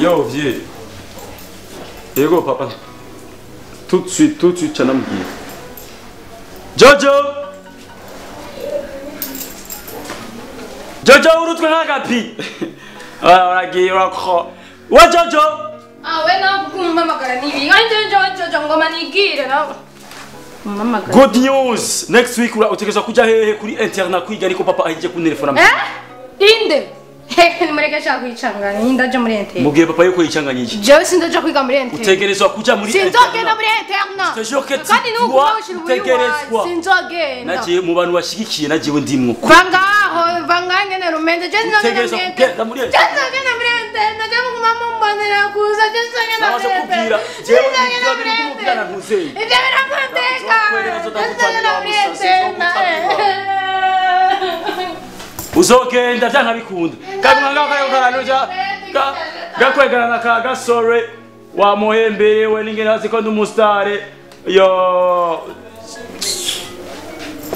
Yo vieux. Yego papa. Tout de suite chanamubwira. Jojo. Jojo urutwe nk'agapi. Uragiye urakho. Wa Jojo. Ah we nawe kumpamagara nibi. Jojo ngoma nigire nawe. Good news. Next week utegerezwa kuja hehe kuri interna kwiga ariko papa ahije kuntelefona. Eh? Inde. Hehe nimureke shaka kwicanganya ndaje muri interna. Mubwiye papa yuko yicanganyije. Jewe sindaje kwiga muri interna. Utegerezwa kuja muri interna. Sinzogenda muri interna. Kandi nuko ushira ubuyu. Sinzogenda. Nagiye mu bantu bashigikiye nagiye ndimwo. Vangaho vanganye na rumenze je sinzogenda muri interna. Sinzogenda muri interna. Je muguma mumbonera kuza je sinzogenda muri interna. Jewe ibyo biri kumubwira ntuzeye. Ibyo birakundeka. Sinzogenda muri interna. Uzogenda byankabikunda. Kandi gakwegana na ka gasore wa muhembeye we ningene azi ko ndumustare yo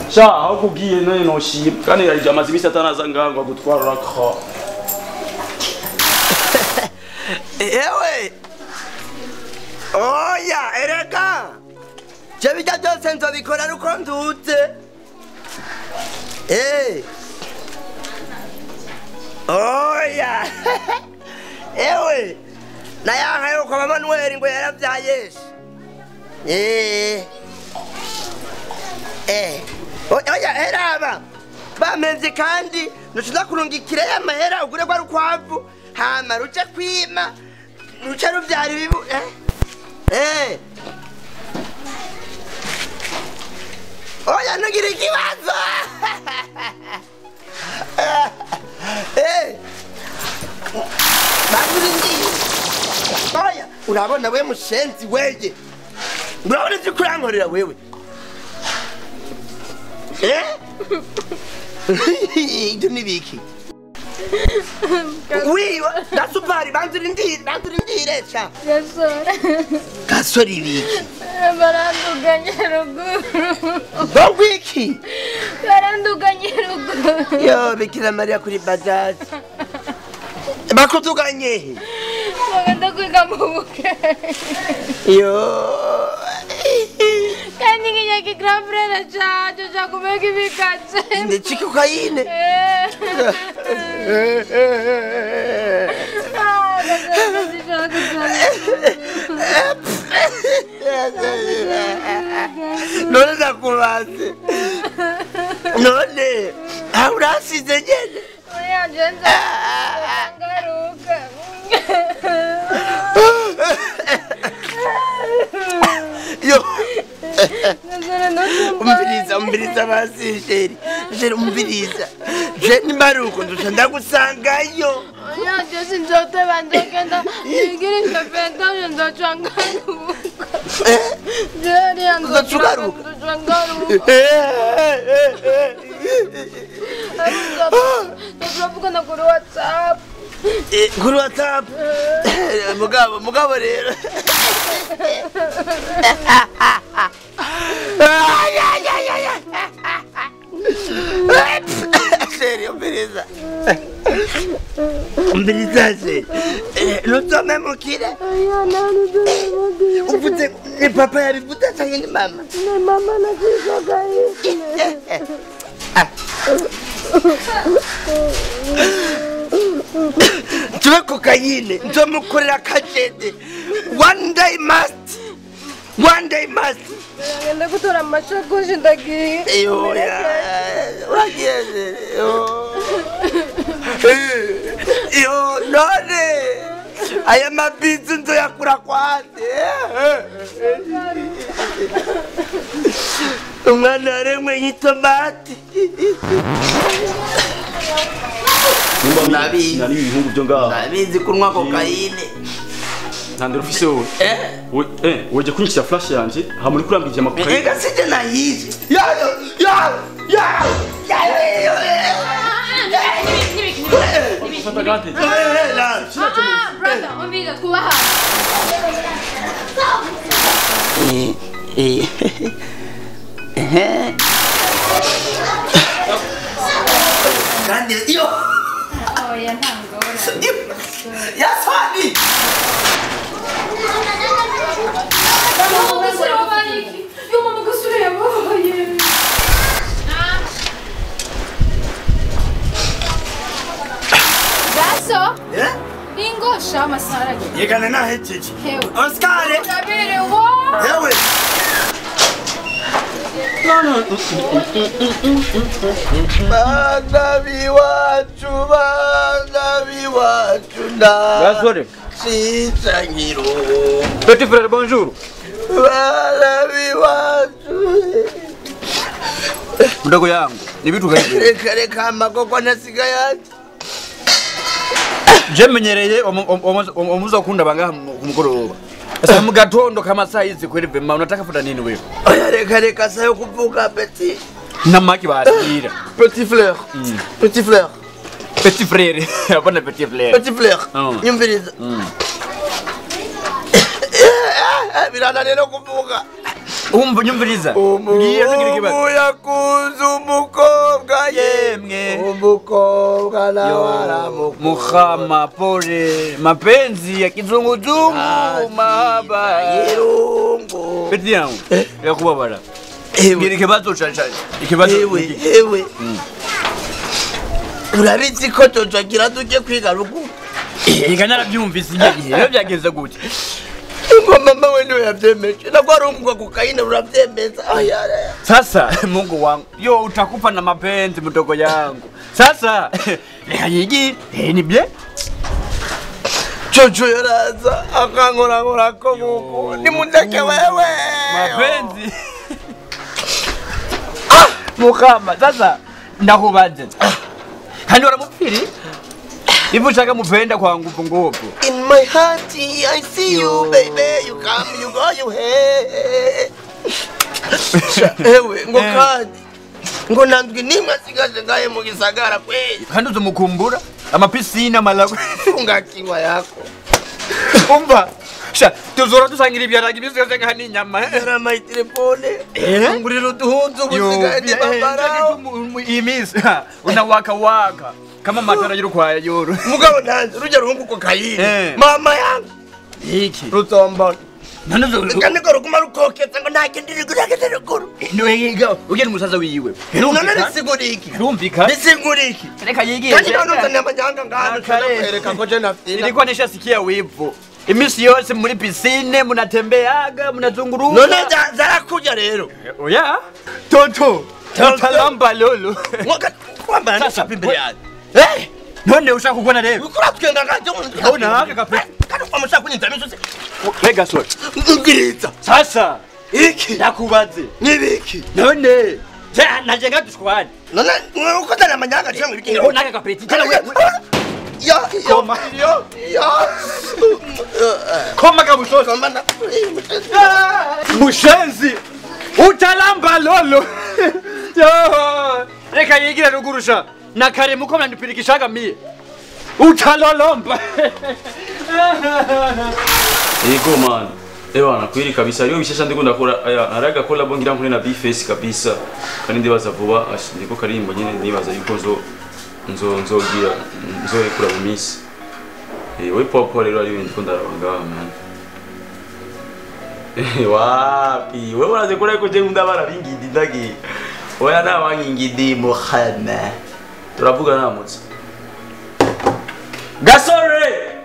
sha aho kugiye none noshimye kandi yarije amazi imisi atanaza ngangwa gutwara ko ewe oya erega je bijya byose nzobikora ruko ndutse eh oya ewe nayanka yuko Manuel ngo yaravyaye eh eh oya eraba bamenze kandi ntushobora kurungikira ya mahera ugure kwa rukwavu hama ruce kwima ruce ruvyara ibibu eh eh oya ntugira ikibazo eh oya urabona we mushenzi weye urabona ivyo kurankorera wewe eh ibyo nibiki wi gasupari banzurindire cha gasore gasore ibiki baranduganye ruguru bawiki baranduganye ruguru yo Bikira Maria kuri bajaji bakutuganye bagenda kwiga mu buke yo kandi ngiye grand frère cyacu cyakumeka ibikatse ndetse kokayine none ndakubaze none aho urasize nyene oya nje ngaruka yo umviriza basi sheri sheri umviriza je nimaruko nduca ndagusangayo oya je sinzoteba nzogenda nigirisha fenta nzoca ngaruka je nzoca ugaruka nzoca ngaruka turavugana kuri WhatsApp kuri WhatsApp mugabo rero Sheri umviriza umviriza sheri nuzomemukire uvuze ni papa yabivuze canke ni mama ni mama nakikokayine Tuwe kokayine nzomukorera kajede one day must ngenda gutora amashakoshi ndagiye uragiye yo none aya mabizi nzoyakura kwande umwana yaremwe nk'itomati nari ibihungu byo ngaho nabizi kunywa kokayine ntandero ufise wowe eh weje kunyikira flash yanje ha muri kurambije amakuru ega sije nayize ya ya ya brother umviriza twubaha kandi yo Oya nta ngorane. Yasani. Yo mama gasore yabaye. Gaso? Eh? Ingo shama sara. Yegana na hejeje. Oscar. Urabere wo. Yewe. Bana biwacu nda. Gasore. Sisangiro. Petit frère, bonjour. Bana biwacu. Mdogo yangu, ni vitu gani? Reka reka makoko nasiga yacu. Je menyereye omuza kunda bangaha ku mugoroba. Sasa mu gatondo kama saa hizi kweli vema unataka futa nini wewe? Oya reka reka sayo kuvuka petit. Na maki batira. Petit fleur. Petit fleur. Petit frère. Hapana petit frère. Petit fleur. Nyumviriza. Birana rero kuvuka. Umva nyumviriza. Ngiye ngira kibazo. Yakuze umukobwa yemwe. Umukobwa nawaramu. Muhama pole mapenzi ya kizunguzungu mahaba. Irungu. Petit yangu. Yakubabara. Ngira ikibazo cha ikibazo. Ewe. Urabizi ko tujagira tujye kwiga ruguru. Ega narabyumvise igihe. Rero byageze gute? Ngo mama we niwe yavyemeje. Nagwa arungwa kukaina uravyemeza. Sasa Mungu wangu, yo utakufa na mapenzi mdogo yangu. Sasa reka yigi, ni bye. Jojo yaraza akankora nkora ko nguko. Nimundeke wewe. Mapenzi. Ah, mukama sasa ndakubaze. Kandi uramupfiri? Ivu ushaka mupenda kwa nguvu nguvu. In my heart I see you baby, you come you go you hey. Ewe ngo kandi ngo nandwi nimwe asigaje ngaye mu gisagara kweli. Kandi uzomukumbura amapisina malago funga kinywa yako. Umva sha tuzora dusangira ibyaragi ibisi nka n'inyama. Yaramaye telefone. Ngurira uduhunzu gusigaye ndi bambara. Imisi unawaka waka. Kama matara y'urukwaya yoro. Mugabo nanze rujya ruhungu ko kayini. Mama yangu. Iki. Rutombona. None kandi ko ruguma rukoketsa ngo nta kindi ruguru. Ndoyiga ugenda umusaza wiwe. None risigura iki? Rumvika. Risigura iki? Reka yigiye. Kandi none uzana amanyanga ngano kwereka ko je nafina. Nilikuwa nishasikia wivu. Imisi yose muri piscine munatembeaga munazunguruka. None zarakurya rero. Oya. Toto. Totalamba lolo. Ngoka kwambara n'ishapi imbere yawe. Eh! None ushaka kugona rero. Ukura twenda ngaje umuntu. Ona kape. Kandi ukamushaka kunyinjira imisozi. Mega sore. Ngiriza. Sasa iki ndakubaze. Nibiki. None je naje ngadushwana. None uko tana manyanga cyangwa ibiki. Ona kapeti. Ya koma. Ya ya. Koma kabusho. Koma na. Mushenzi. Utalamba lolo. Yo. Reka yigira rugurusha. Na kare muko mnanipirikishaga mie. Utalolomba. Yego man. Ewa nakwiri kabisa iyo bishasha ndiko ndakora aya naraga collab ngira nkuri na B-Face kabisa. Kandi ndibaza vuba ndiko karimbo nyene nibaza yuko nzo nzogira nzorekura mu minsi. We popo rero ari ndiko ndarabanga man. Wapi wewe uraze kora ko je ndabara bingidi ndagi. Oya na wangingidi Muhammad. Turavuga namutse. Gasore!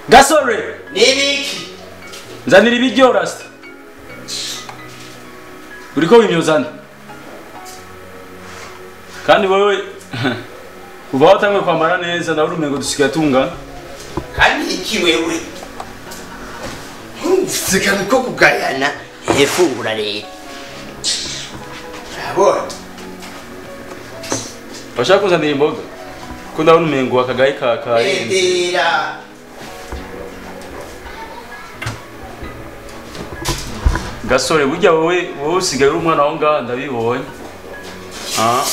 Gasore! Nibiki? Nzanira ibiryo rasta. Uriko wimyozana. Kandi wewe kuva watangiye kwambara neza nawe urumengo dusigaye tungana. Kandi iki wewe? Sika ko kugayana efungura rero. Urabona? Bashaka kuzanira imboga. Ko ndabona umengo akagaye kakarenze. Endera. Gasore burya wowe usigaye uri umwana waho ngaha ndabibonye. Ah.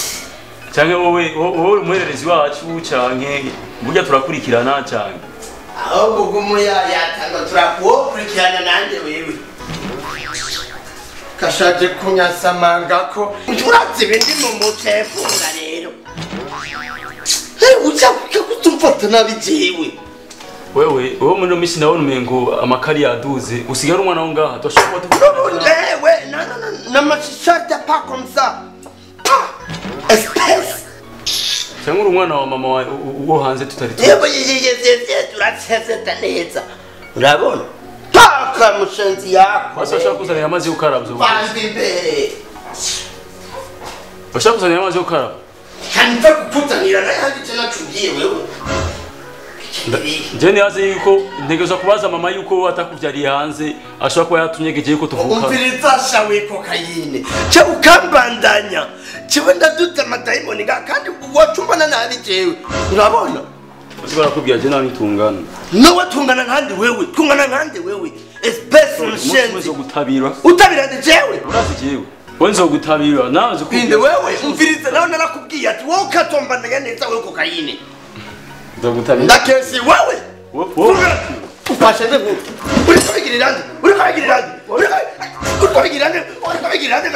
Canke wowe wowe umuhererezi wacu canke burya turakurikirana canke. Ahubwo gumuya yatanga turakukurikirana nande wewe. Kashaje kunyasamanga ko uratse ibindi mu mutwe funga rero. Uca kutumfata nabi jewe. Wewe wewe muri misi ndabona umengo amakari yaduze usigara umwana wo ngaha twashobora kuba Wewe no no no no me chante pas comme ça. Espèce. Cyangwa uri umwana wa mama wo hanze tutari tu. Yebo yeye turachezeta neza. Urabona? Paka mushenzi yako. Basi washaka kuzanira amazi yo gukaraba. Bandi imbere. Washaka kuzanira amazi yo gukaraba. Kanva kukuzanira naye handi nacugiye wewe. Je nibaze yuko ntegerezwa kubaza mama yuko atakuvyariye hanze ashobora kuba yatunyegeje yuko tuvuka. Umviriza shawe kokayine. Cyo ukambandanya. Kiwe ndaduta amadayimoni kandi wacumbana nabi jewe. Urabona? Ushobora kubwira je nawe nitungana. Nawe tungana nkandi wewe, tungana nkandi wewe. Espèce mushenzi. Uzo gutabira. Utabira ndi jewe. Urazi jewe. Wenzo gutabira nawe nzo kubwira. Wewe umviriza nawe narakubwiye ati wowe ukatombandanya neza wewe kokayine. Nzogutabira. Ndakesi wewe. Ufashe nde ngo. Uri kubigirira nde? Uri kubigirira nde? Uri kubigirira nde? Uri kubigirira nde? Uri kubigirira nde?